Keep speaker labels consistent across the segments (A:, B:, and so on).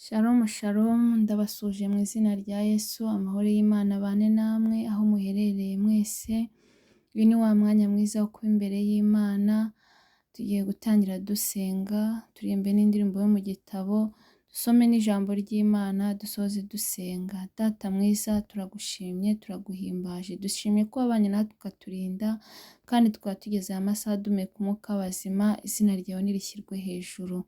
A: Shalom shalom, ndabasuhuje mu izina rya Yesu, amahoro y'Imana abane namwe aho muherereye mwese. Uyu ni wa mwanya mwiza wo kuba imbere y'Imana, tugiye gutangira dusenga, turirimbe n'indirimbo yo mu gitabo, dusome n'ijambo ry'Imana, dusoze dusenga. Data mwiza, turagushimye, turaguhimbaje, dushimye ko wabanye natwe ukaturinda, kandi tukaba tugeze aya masaha duhumeka umwuka w'abazima, izina ryawe nirishyirwe hejuru.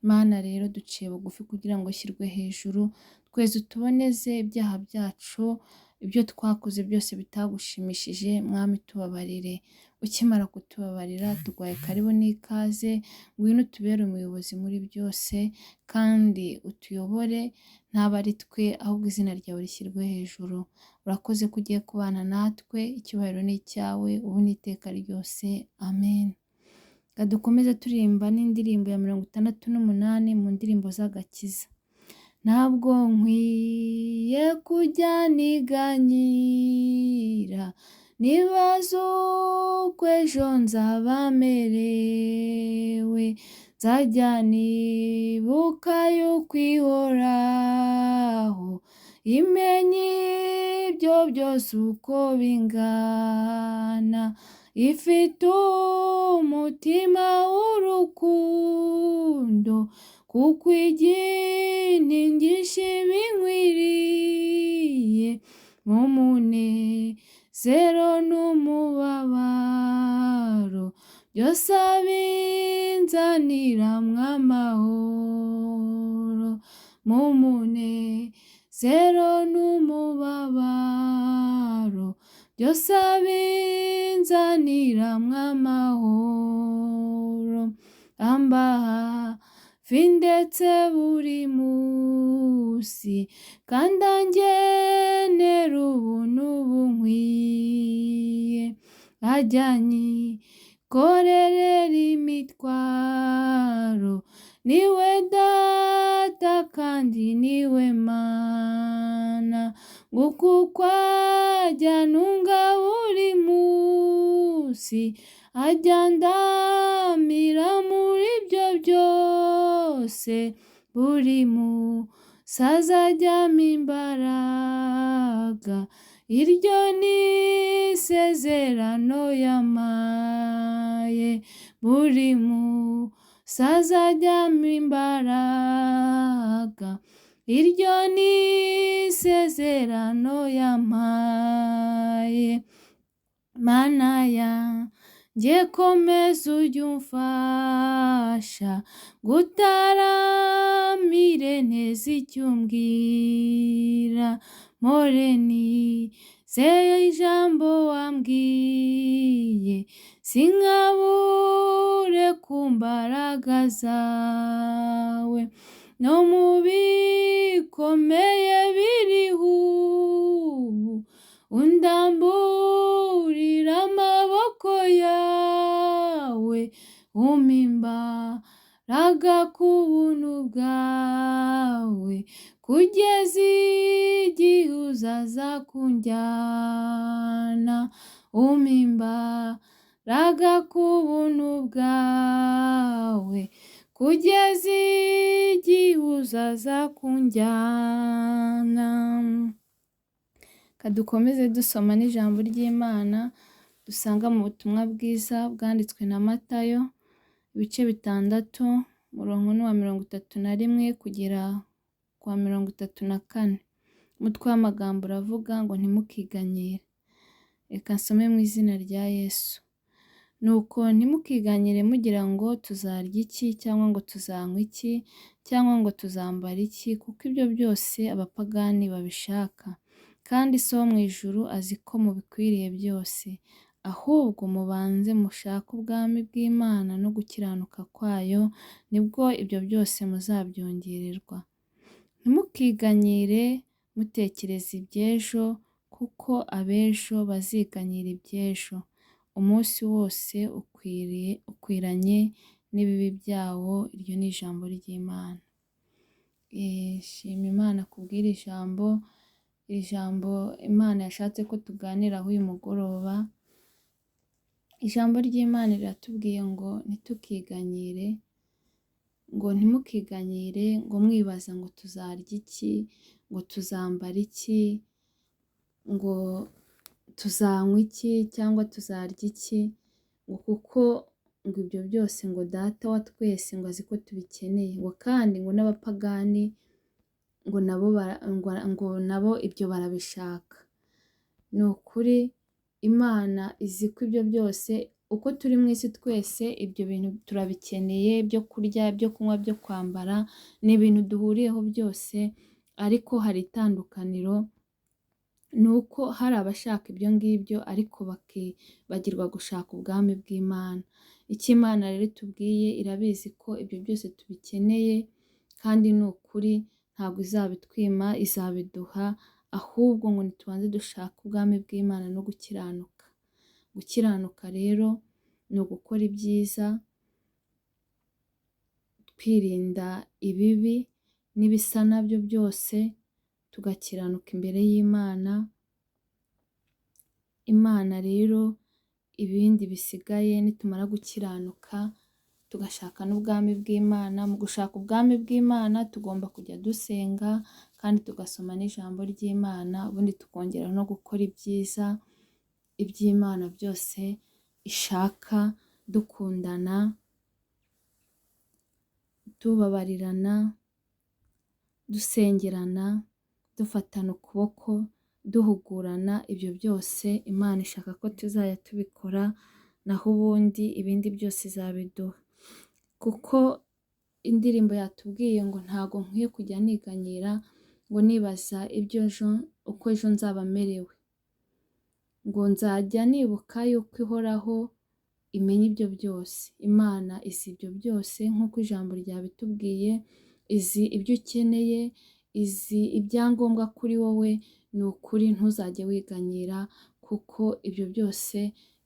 A: Mana rero, duciye bugufi kugira ngo ushyirwe hejuru, twese utuboneze ibyaha byacu, ibyo twakoze byose bitagushimishije. Mwami, tubabarire. Ukimara kutubabarira, tuguhaye karibu n'ikaze, ngwino utubere umuyobozi muri byose kandi utuyobore, ntaba ari twe ahubwo izina ryawe rishyirwe hejuru. Urakoze ko ugiye kubana natwe, icyubahiro ni icyawe ubu n'iteka ryose, amen. Reka dukomeze turirimba n'indirimbo ya 68 mu ndirimbo z'agakiza. Ntabwo nkwiye kujya niganyira, nibaza uko ejo nzaba merewe, nzajya nibuka yuko ihoraho, imenye ibyo byose uko bingana, ifite umutima w'urukundo, kuko igintingisha ibinkwiriye, mu munezero n'umubabaro, byose abinzaniramwo amahoro, mu munezero n'umubabaro, byose abinzaniramwo amahoro, amba hafi ndetse buri munsi, kandi angenera ubuntu bunkwiye, ajya anyikorerera imitwaro, niwe Data kandi niwe Mana, nguko uko ajya antunga buri munsi, ajya andamira muri ibyo byose, buri munsi azajya ampa imbaraga, iryo ni isezerano yampaye, buri munsi azajya ampa imbaraga, iryo ni isezerano yampaye. Mana yanjye, komeza ujye umfasha, ngutaramire neza icyo umbwira, mpore nizeye ijambo wambwiye, sinkabure ku mbaraga zawe, no mu bikomeye biriho ubu, undamburire amaboko yawe, umpe imbaraga ku buntu bwawe, kugeza igihe uzaza kunjyana, umpe imbaraga ku buntu bwawe, kugeza igihe uzaza kunjyana. Reka dukomeze dusoma n'ijambo ry'Imana dusanga mu butumwa bwiza bwanditswe na Matayo, ibice 6, umurongo ni uwa 31 kugera ku wa 34. Umutwe w'amagambo uravuga ngo ntimukiganyire. Reka nsome mu izina rya Yesu. Nuko ntimukiganyire mugira ngo tuzarya iki, cyangwa ngo tuzanywa iki, cyangwa ngo tuzambara iki, kuko ibyo byose abapagani babishaka. Kandi So wo mu ijuru azi ko mubikwiriye byose. Ahubwo mubanze mushake ubwami bw'Imana no gukiranuka kwayo, nibwo ibyo byose muzabyongererwa. Ntimukiganyire mutekereza iby'ejo, kuko ab'ejo baziganyira iby'ejo. Umunsi wose ukwiranye n'ibibi byawo, iryo ni ijambo ry'Imana. Shima Imana kubw'iri jambo, iri jambo Imana yashatse ko tuganiraho uyu mugoroba. Ijambo ry'Imana riratubwiye ngo ntitukiganyire. ngo ntimukiganyire ngo mwibaza ngo tuzarya iki, ngo tuzambara iki, ngo tuzanywa iki cyangwa tuzarya iki, ngo kuko ngo ibyo byose ngo Data wa twese ngo azi ko tubikeneye, ngo kandi ngo n'abapagani ngo nabo ngo nabo ibyo barabishaka. Ni ukuri Imana izi ko ibyo byose uko turi mu isi twese ibyo bintu turabikeneye, ibyo kurya, ibyo kunywa, byo kwambara, ni ibintu duhuriyeho byose, ariko hari itandukaniro, ni uko hari abashaka ibyo ngibyo ariko bakibagirwa gushaka ubwami bw'Imana. Icyo Imana rero itubwiye irabizi ko ibyo byose tubikeneye, kandi ni ukuri ntabwo izabitwima, izabiduha, ahubwo ngo nitubanze dushake ubwami bw'Imana no gukiranuka. Gukiranuka rero ni ugukora ibyiza, twirinda ibibi n'ibisa nabyo byose, tugakiranuka imbere y'Imana. Imana rero ibindi bisigaye nitumara gukiranuka tugashaka n'ubwami bw'Imana, mu gushaka ubwami bw'Imana tugomba kujya dusenga kandi tugasoma n'ijambo ry'Imana, ubundi tukongera no gukora ibyiza, iby'Imana byose ishaka, dukundana, tubabarirana, dusengerana, dufatana ukuboko, duhugurana, ibyo byose Imana ishaka ko tuzajya tubikora, naho ubundi ibindi byose izabiduha. Kuko indirimbo yatubwiye ngo ntago nkwiye kujya niganyira ngo nibaza ibyo ejo, uko ejo nzaba merewe, ngo nzajya nibuka yuko ihoraho imenya ibyo byose. Imana izi ibyo byose nk'uko ijambo ryabitubwiye, izi ibyo ukeneye, izi ibyangombwa kuri wowe, ni ukuri ntuzajye wiganyira kuko ibyo byose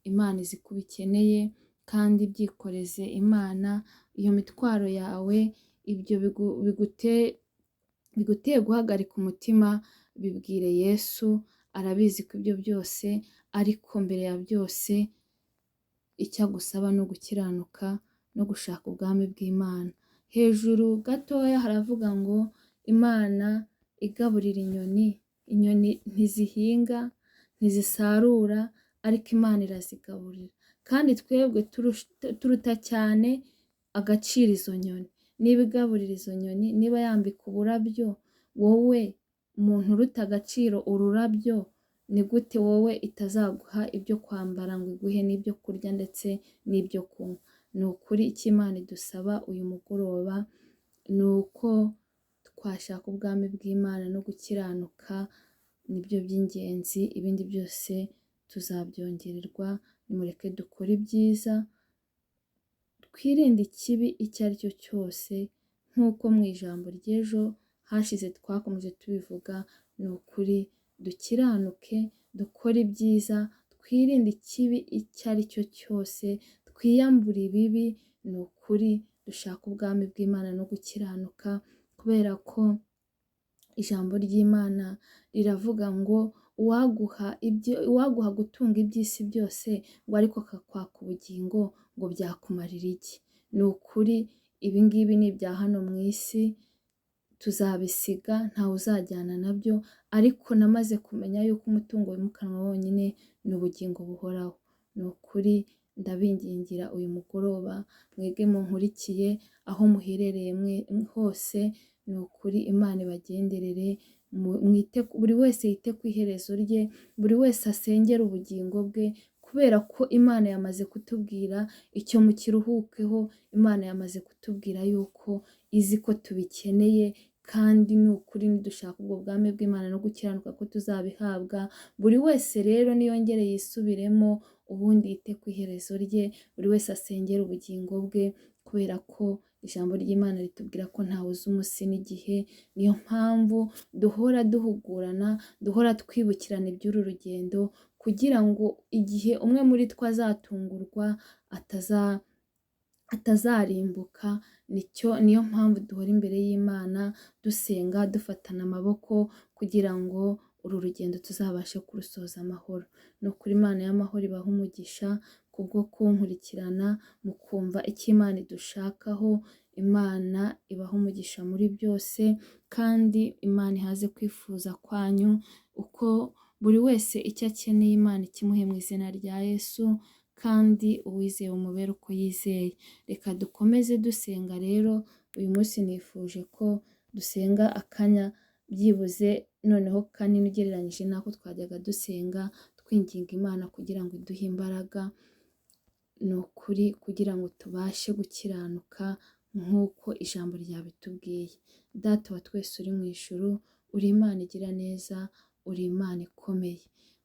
A: Imana izi ko ubikeneye, kandi byikoreze Imana iyo mitwaro yawe, ibyo biguteye guhagarika umutima, bibwire Yesu, arabizi ko ibyo byose, ariko mbere ya byose icyo agusaba ni ugukiranuka no gushaka ubwami bw'Imana. Hejuru gatoya haravuga ngo Imana igaburira inyoni, inyoni ntizihinga, ntizisarura, ariko Imana irazigaburira. Kandi twebwe turuta cyane agaciro izo nyoni. Niba igaburira izo nyoni, niba yambika uburabyo, wowe umuntu uruta agaciro ururabyo, ni gute wowe itazaguha ibyo kwambara ngo iguhe n'ibyo kurya ndetse n'ibyo kunywa? Ni ukuri icyo Imana idusaba uyu mugoroba ni uko twashaka ubwami bw'Imana no gukiranuka, nibyo by'ingenzi, ibindi byose tuzabyongererwa. Nimureke dukore ibyiza, twirinde ikibi icyo ari cyo cyose, nk'uko mu ijambo ry'ejo hashize twakomeje tubivuga, ni ukuri dukiranuke, dukore ibyiza, twirinde ikibi icyo ari cyo cyose, twiyambure ibibi, ni ukuri dushake ubwami bw'Imana no gukiranuka, kubera ko ijambo ry'Imana riravuga ngo uwaguha gutunga iby'isi byose ngo ariko akakwaka ubugingo ngo byakumarira iki? Ni ukuri ibi ngibi ni ibya hano mu isi, tuzabisiga ntawe uzajyana nabyo, ariko namaze kumenya yuko umutungo wimukanwa wonyine ni ubugingo buhoraho. Ni ukuri ndabingingira uyu mugoroba mwege munkurikiye aho muherereye hose, ni ukuri Imana ibagenderere, buri wese yite ku iherezo rye, buri wese asengere ubugingo bwe, kubera ko Imana yamaze kutubwira icyo mukiruhukeho, Imana yamaze kutubwira yuko izi ko tubikeneye, kandi ni ukuri nidushaka ubwo bwami bw'Imana no gukiranuka ko tuzabihabwa. Buri wese rero niyongere yisubiremo, ubundi yite ku iherezo rye, buri wese asengere ubugingo bwe, kubera ko ijambo ry'Imana ritubwira ko ntawe uzi umunsi n'igihe. Niyo mpamvu duhora duhugurana, duhora twibukirana iby'uru rugendo, kugira ngo igihe umwe muri twe azatungurwa atazarimbuka. Niyo mpamvu duhora imbere y'Imana dusenga, dufatana amaboko, kugira ngo uru rugendo tuzabashe kurusoza amahoro. Ni ukuri Imana y'amahoro ibahe umugisha kubwo kunkurikirana, mukumva icyo Imana idushakaho. Imana ibahe umugisha muri byose, kandi Imana ihaze kwifuza kwanyu, uko buri wese icyo akeneye Imana ikimuhe mu izina rya Yesu, kandi uwizeye umubere uko yizeye. Reka dukomeze dusenga rero, uyu munsi nifuje ko dusenga akanya byibuze noneho kanini ugereranyije n'ako twajyaga dusenga, twinginga Imana kugira ngo iduhe imbaraga, ni ukuri kugira ngo tubashe gukiranuka nk'uko ijambo ryabitubwiye. Data wa twese uri mu ijuru, uri Imana igira neza, uri Imana ikomeye.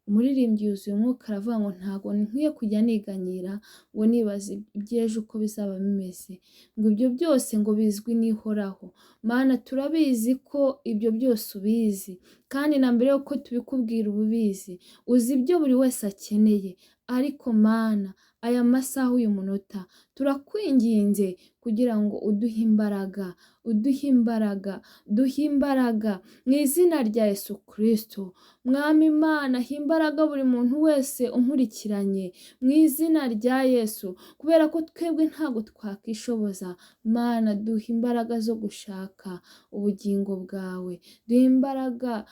A: Umuririmbyi yuzuye umwuka aravuga ngo ntabwo nkwiye kujya niganyira ngo nibaze iby'ejo uko bizaba bimeze, ngo ibyo byose ngo bizwi n'Ihoraho. Mana, turabizi ko ibyo byose ubizi, kandi na mbere y'uko tubikubwira uba ubizi, uzi ibyo buri wese akeneye. Ariko Mana, aya masaha, uyu munota, turakwinginze kugira ngo uduhe imbaraga, uduhe imbaraga, duhe imbaraga mu izina rya Yesu Kristo. Mwami Imana, ha imbaraga buri muntu wese unkurikiranye mu izina rya Yesu, kubera ko twebwe ntabwo twakishoboza. Mana, duhe imbaraga zo gushaka ubugingo bwawe, duhe imbaraga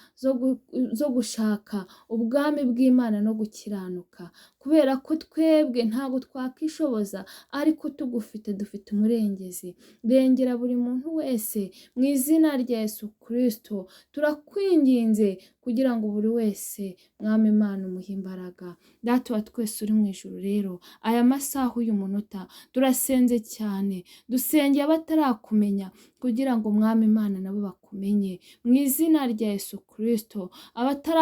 A: zo gushaka ubwami bw'Imana no gukiranuka, kubera ko twebwe ntabwo twakishoboza, ariko tugufite dufite umurengezi. Rengera buri muntu wese mu izina rya Yesu Kristo. Turakwinginze kugira ngo buri wese, Mwami Imana, umuhe imbaraga. Data wa twese uri mu ijuru rero, aya masaha, uyu munota, turasenze cyane, dusengeye abatarakumenya kugira ngo, Mwami Imana, nabo bakumenye mu izina rya Yesu Kristo.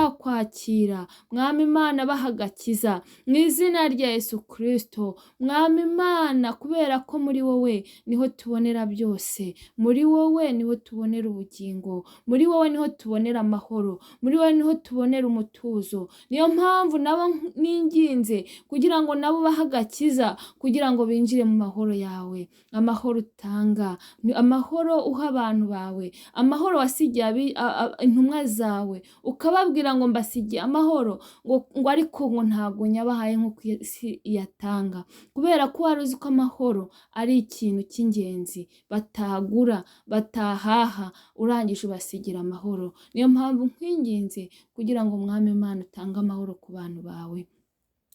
A: Abatarakwakira, Mwami Imana, baha agakiza mu izina rya Yesu Kristo. Mwami Imana, kubera ko muri wowe niho tubonera byose, muri wowe niho tubonera ubugingo, muri wowe niho tubonera amahoro, muri wowe niho tubonera umutuzo. Niyo mpamvu nabo ninginze kugira ngo nabo bahe agakiza, kugira ngo binjire mu mahoro yawe, amahoro utanga, amahoro uha abantu bawe, amahoro wasigiye intumwa zawe, ukababwira ngo mbasigiye amahoro, ngo ariko ngo ntabwo nyabahaye nk'uko isi iyatanga, kubera ko wari uzi ko amahoro ari ikintu cy'ingenzi batagura, batahaha, urangije ubasigira amahoro. Niyo mpamvu nkwinginze kugira ngo, Mwami Imana, utange amahoro ku bantu bawe.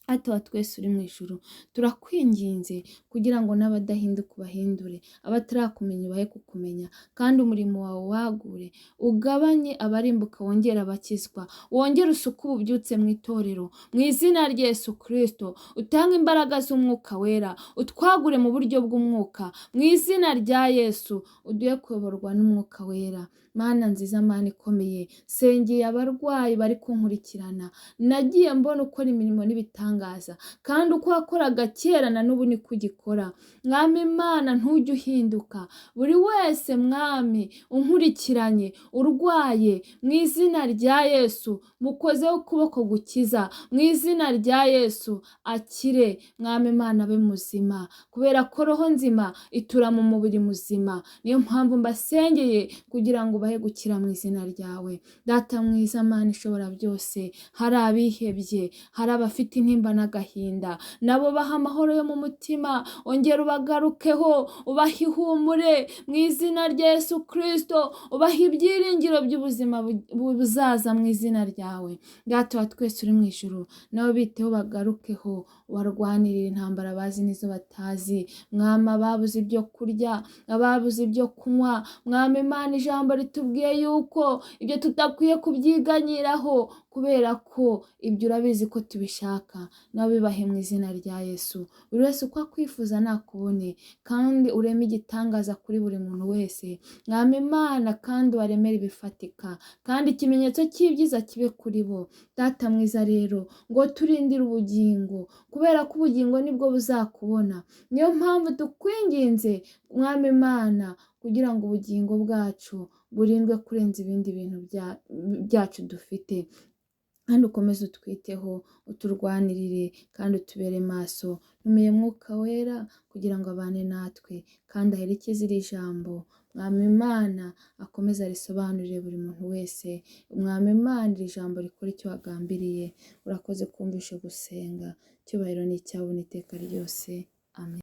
A: Data wa twese uri mu ijuru, turakwinginze kugira ngo n'abadahinduka ubahindure, abatarakumenya ubahe kukumenya, kandi umurimo wawe wagure, ugabanye abarimbuka, wongere abakizwa, wongere usuke ububyutse mu itorero mu izina rya Yesu Kristo, utange imbaraga z'umwuka wera, utwagure mu buryo bw'umwuka mu izina rya Yesu, uduhe kuyoborwa n'umwuka wera. Mana nziza, Mana ikomeye, sengeye abarwayi bari kunkurikirana. Nagiye mbona ukora imirimo n'ibitangaza, kandi uko wakoraga kera na n'ubu niko ugikora. Mwami Imana, ntujye uhinduka. Buri wese, Mwami, unkurikiranye urwaye, mu izina rya Yesu mukozeho ukuboko gukiza, mu izina rya Yesu akire. Mwami Imana, abe muzima, kubera ko roho nzima itura mu mubiri muzima. Niyo mpamvu mbasengeye kugira ngo ubahe gukira mu izina ryawe. Data mwiza, Mana ishobora byose, hari abihebye, hari abafite intimba n'agahinda, nabo baha amahoro yo mu mutima, ongera ubagarukeho, ubahe ihumure mu izina rya Yesu Kristo, ubahe ibyiringiro by'ubuzima buzaza mu izina ryawe. Data wa twese uri mu ijuru, nabo biteho, bagarukeho, barwanirira intambara bazi n'izo batazi. Mwami, ababuze ibyo kurya, ababuze ibyo kunywa, Mwami Imana, ijambo ritubwiye yuko ibyo tudakwiye kubyiganyiraho, kubera ko ibyo urabizi ko tubishaka, nabo bibahe mu izina rya Yesu. Buri wese uko akwifuza nakubone, kandi ureme igitangaza kuri buri muntu wese, Mwami Imana, kandi ubaremere ibifatika, kandi ikimenyetso cy'ibyiza kibe kuri bo. Data mwiza rero, ngo turindire ubugingo, kubera ko ubugingo nibwo buzakubona. Niyo mpamvu tukwinginze, Mwami Imana, kugira ngo ubugingo bwacu burindwe kurenza ibindi bintu byacu dufite, kandi ukomeze utwiteho, uturwanirire, kandi utubere maso. Ntumiye Mwuka Wera kugira ngo abane natwe kandi aherekeze iri jambo. Mwami Imana, akomeze arisobanurire buri muntu wese. Mwami Imana, iri jambo rikora icyo wagambiriye. Urakoze kumvishe gusenga. Icyubahiro ni icyawe n'iteka ryose. Amen.